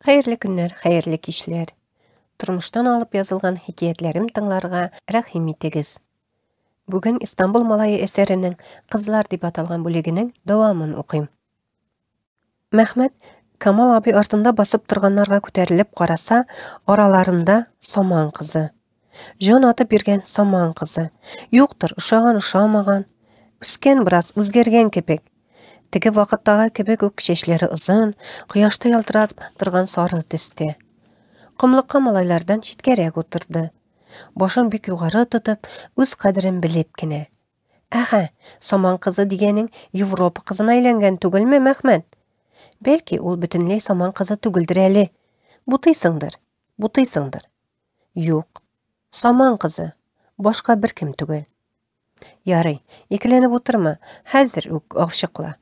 Хәерле көннәр, хәерле кичләр. Тормыштан алып язылган хикәятләрем тыңларга рәхим итегез. Бүген Истанбул малае әсәренең Кызлар дип аталган бүлегенең дәвамын укыйм. Мәхмәт Камал абый артында басып торганнарга күтәрелеп караса, араларында Саман кызы. Җан атып йөргән Саман кызы. Юктыр, ошаган, ошамаган. Үскән бераз, үзгәргән кебек. Теге вакыттагы кебек үк чәчләре озын, кояшта ялтырап торган сары төстә. Комлыкка малайлардан читкәрәк утырды. Башын бик югары тотып, үз кадерен белеп кенә. Әһә, саман кызы дигәнең Европа кызына әйләнгән түгелме, Мәхмәт? Бәлки, ул бөтенләй саман кызы түгелдер әле. Бутыйсыңдыр, бутыйсыңдыр. Юк, саман кызы, башка беркем түгел. Ярый, икеләнеп утырма, хәзер үк ачыкла.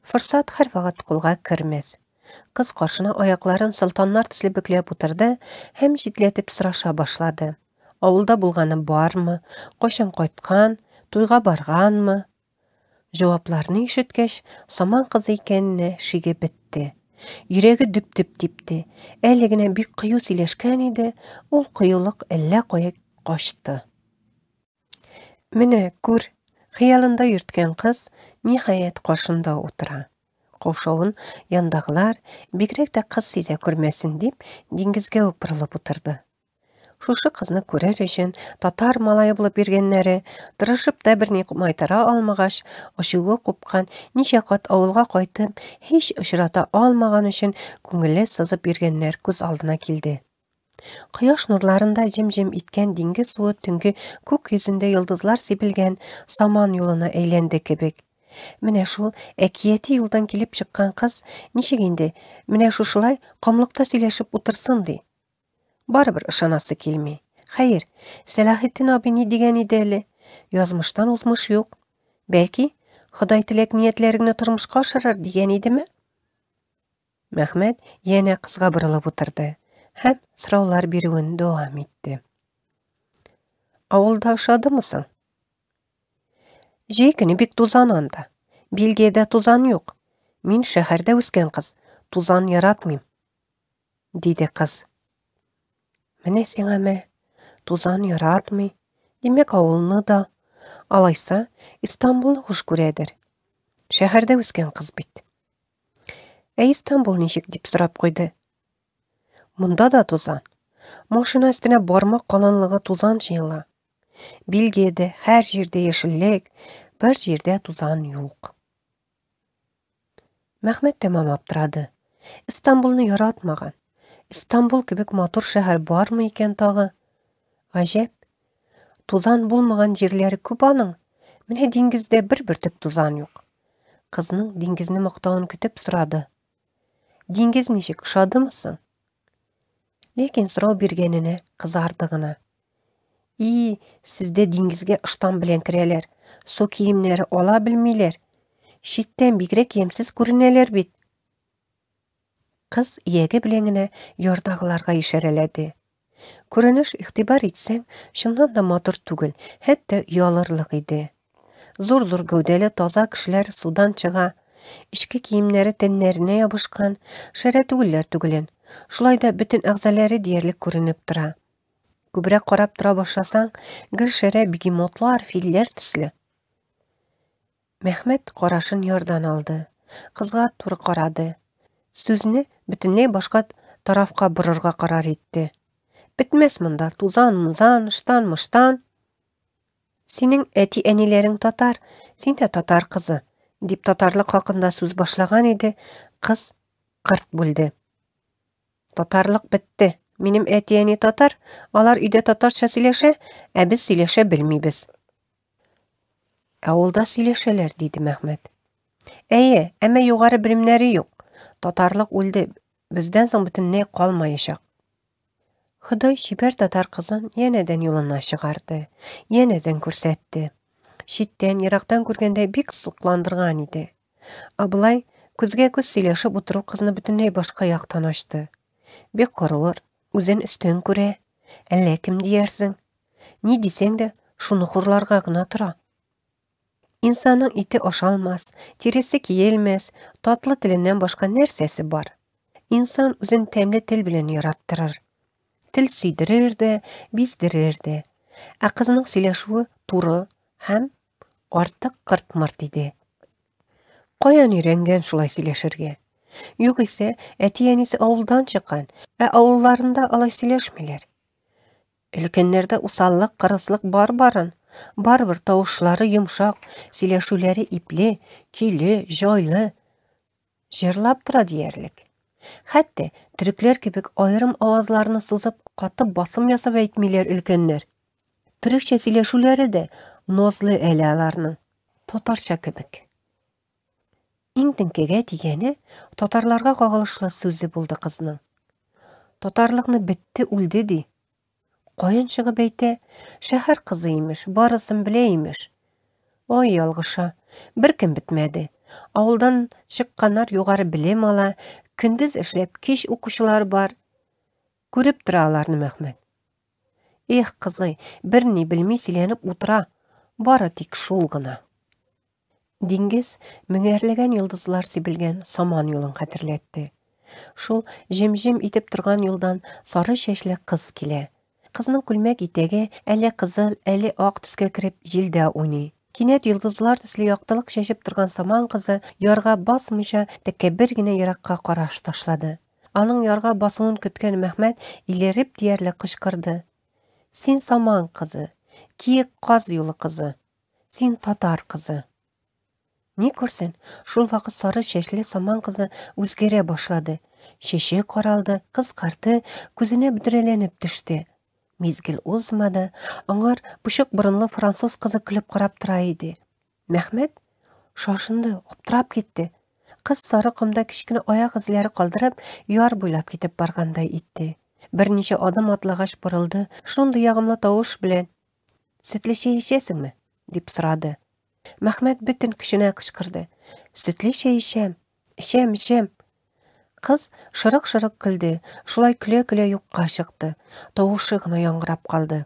Форсат һәрвакыт кулга кермәс. Кыз каршына аякларын солтаннар төсле бөкләп утырды һәм читләтеп сораша башлады. Авылда булганы бармы? Кайчан кайткан? Туйга барганмы? Җавапларны ишеткәч, саман кызы икәненә шиге бетте. Йөрәге дөп-дөп типте. Әле генә бик кыю сөйләшкән иде, ул кыюлык әллә кая качты. Менә, күр, хыялында йөрткән кыз, ниһаять, каршында утыра. Каушавын яндагылар, бигрәк тә кыз сизә күрмәсен дип, диңгезгә үк борылып утырды. Шушы кызны күрер өчен татар малае булып йөргәннәре, тырышып та берни майтара алмагач, ачуы купкан, ничә кат авылга кайтып, һич очрата алмаган өчен күңеле сызып йөргәннәр күз алдына килде. Кояш нурларында җем-җем иткән диңгез суы төнге күк йөзендә йолдызлар сибелгән саман юлына әйләнде кебек. Менә шул әкияти юлдан килеп чыккан кыз ничек инде менә шушылай комлыкта сөйләшеп утырсын ди? Барыбер ышанасы килми. Хәер, Сәлахетдин абый ни дигән иде әле? Язмыштан узмыш юк. Бәлки, Ходай теләк-ниятләреңне тормышка ашырыр дигән идеме? Мәхмәт янә кызга борылып утырды һәм сораулар бирүен дәвам итте. Авылда ошадымы соң? Җәй көне бик тузан анда. Бельгиядә тузан юк. Мин шәһәрдә үскән кыз, тузан яратмыйм, диде кыз. Менә сиңа мә, тузан яратмый. Димәк, авылны да. Алайса, Истанбулны хуш күрәдер. Шәһәрдә үскән кыз бит. Ә Истанбул ничек дип сорап куйды. Монда да тузан. Машина өстенә бармак калынлыгы тузан җыела. Бельгиядә һәр җирдә яшеллек, бер җирдә тузан юк. Мәхмәт тәмам аптырады. Истанбулны яратмаган. Истанбул кебек матур шәһәр бармы икән тагы? Гаҗәп. Тузан булмаган җирләре күп аның. Менә диңгездә бер бөртек тузан юк. Кызның диңгезне мактавын көтеп сорады. Диңгез ничек, ошадымы соң? Ләкин сорау биргәненә кызарды гына. И, сездә диңгезгә ыштан белән керәләр, су киемнәре ала белмиләр. Читтән бигрәк ямьсез күренәләр бит. Кыз ияге белән генә ярдагыларга ишарәләде. Күренеш, игътибар итсәң, чыннан да матур түгел, хәтта оялырлык иде. Зур-зур гәүдәле таза кешеләр судан чыга, эчке киемнәре тәннәренә ябышкан, шәрә түгелләр түгелен, шулай да бөтен әгъзалары диярлек күренеп тора. Күбрәк карап тора башласаң, гел шәрә бегемотлар, филләр төсле. Мәхмәт карашын ярдан алды. Кызга туры карады. Сүзне бөтенләй башка тарафка борырга карар итте. Бетмәс монда тузан-музан, ыштан-мыштан. Синең әти-әниләрең татар, син дә татар кызы, дип татарлык хакында сүз башлаган иде, кыз кырт бүлде. Татарлык бетте. Минем әти-әни татар, алар өйдә татарча сөйләшә, ә без сөйләшә белмибез. Авылда сөйләшәләр, диде Мәхмәт. Әйе, әмма югары белемнәре юк. Татарлык үлде, бездән соң бөтенләй калмаячак. Ходай чибәр татар кызын янәдән юлына чыгарды, янәдән күрсәтте. Читтән, ерактан күргәндә бик сокландырган иде. Ә болай күзгә-күз сөйләшеп утыру кызны бөтенләй башка яктан ачты. Бик горур, үзен өстен күрә. Әллә кем диярсең. Ни дисәң дә, шуны хурларга гына тора. Инсанның ите ашалмас, тиресе киелмәс, татлы теленнән башка нәрсәсе бар? Инсан үзен тәмле тел белән яраттырыр. Тел сөйдерер дә, биздерер дә. Ә кызның сөйләшүе туры һәм артык кырт-мырт иде. Каян өйрәнгән шулай сөйләшергә? Югыйсә, әти-әнисе авылдан чыккан, ә авылларында алай сөйләшмиләр. Өлкәннәрдә усаллык, кырыслык бар барын. Барыбер тавышлары йомшак, сөйләшүләре ипле, көйле, җайлы. Җырлап тора диярлек. Хәтта төрекләр кебек аерым авазларны сузып, каты басым ясап әйтмиләр өлкәннәр. Төрекчә сөйләшүләре дә назлы әле аларның, татарча кебек. Иң теңкәгә тигәне татарларга кагылышлы сүзе булды кызның. Татарлыкны бетте, үлде ди. Каян чыгып әйтә? Шәһәр кызы имеш, барысын белә имеш. Ай, ялгыша. Беркем бетмәде. Авылдан чыкканнар югары белем ала, көндез эшләп, кич укучылар бар. Күреп тора аларны Мәхмәт. Эх, кызый, берни белми сөйләнеп утыра. Бары тик шул гына. Диңгез меңәрләгән йолдызлар сибелгән саман юлын хәтерләтте. Шул җем-җем итеп торган юлдан сары чәчле кыз килә. Кызның күлмәк итәге әле кызыл, әле ак төскә кереп җилдә уйный. Кинәт йолдызлар төсле яктылык чәчеп торган саман кызы ярга басмыйча тәкәббер генә еракка караш ташлады. Аның ярга басуын көткән Мәхмәт илереп диярлек кычкырды. Син саман кызы, киек каз юлы кызы! Син татар кызы. Ни күрсен, шул вакыт сары чәчле саман кызы үзгәрә башлады. Чәче каралды, кыскарды, күзенә бөдрәләнеп төште. Мизгел узмады, аңар почык борынлы француз кызы көлеп карап тора иде. Мәхмәт шашынды, аптырап китте. Кыз сары комда кечкенә аяк эзләре калдырып, яр буйлап китеп баргандай итте. Берничә адым атлагач борылды, шундый ягымлы тавыш белән: Сөтле чәй эчәсеңме? дип сорады. Мәхмәт бөтен көченә кычкырды. Сөтле чәй эчәм! Эчәм, эчәм! Кыз шырык-шырык көлде, шулай көлә-көлә юкка чыкты. Тавышы гына яңгырап калды.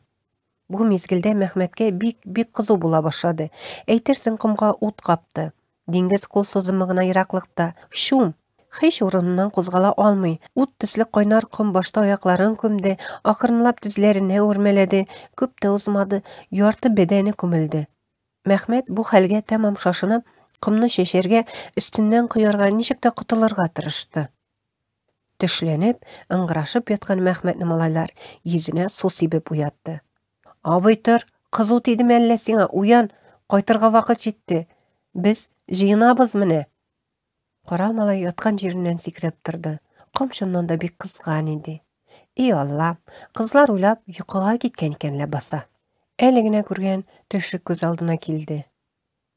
Бу мизгелдә Мәхмәткә бик, бик кызу була башлады. Әйтерсең, комга ут капты. Диңгез кул сузымы гына ераклыкта. Чум! Һич урыныннан кузгала алмый. Ут төсле кайнар ком башта аякларын күмде, акрынлап тезләренә үрмәләде. Күп тә узмады, ярты бәдәне күмелде. Мәхмәт бу хәлгә тәмам шашынып, комны чәчәргә, өстеннән коярга, ничек тә котылырга тырышты. Төшләнеп, ыңгырашып яткан Мәхмәтне малайлар йөзенә су сибеп уятты. Абый тор, кызу тидеме әллә сиңа, уян, кайтырга вакыт җитте. Без җыенабыз менә. Кара малай яткан җиреннән сикереп торды. Ком чыннан да бик кызган иде. И Алла, кызлар уйлап йокыга киткән икән ләбаса. Әле генә күргән төше күз алдына килде.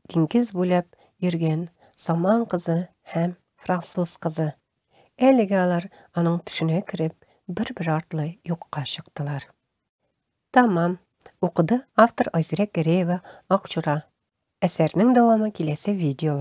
Диңгез буйлап йөргән саман кызы һәм француз кызы. Әлегә алар аның төшенә кереп, бер-бер артлы юкка чыктылар. Тәмам. Укыды автор Айзирәк Гәрәева Акчура. Әсәрнең дәвамы киләсе видеоларда.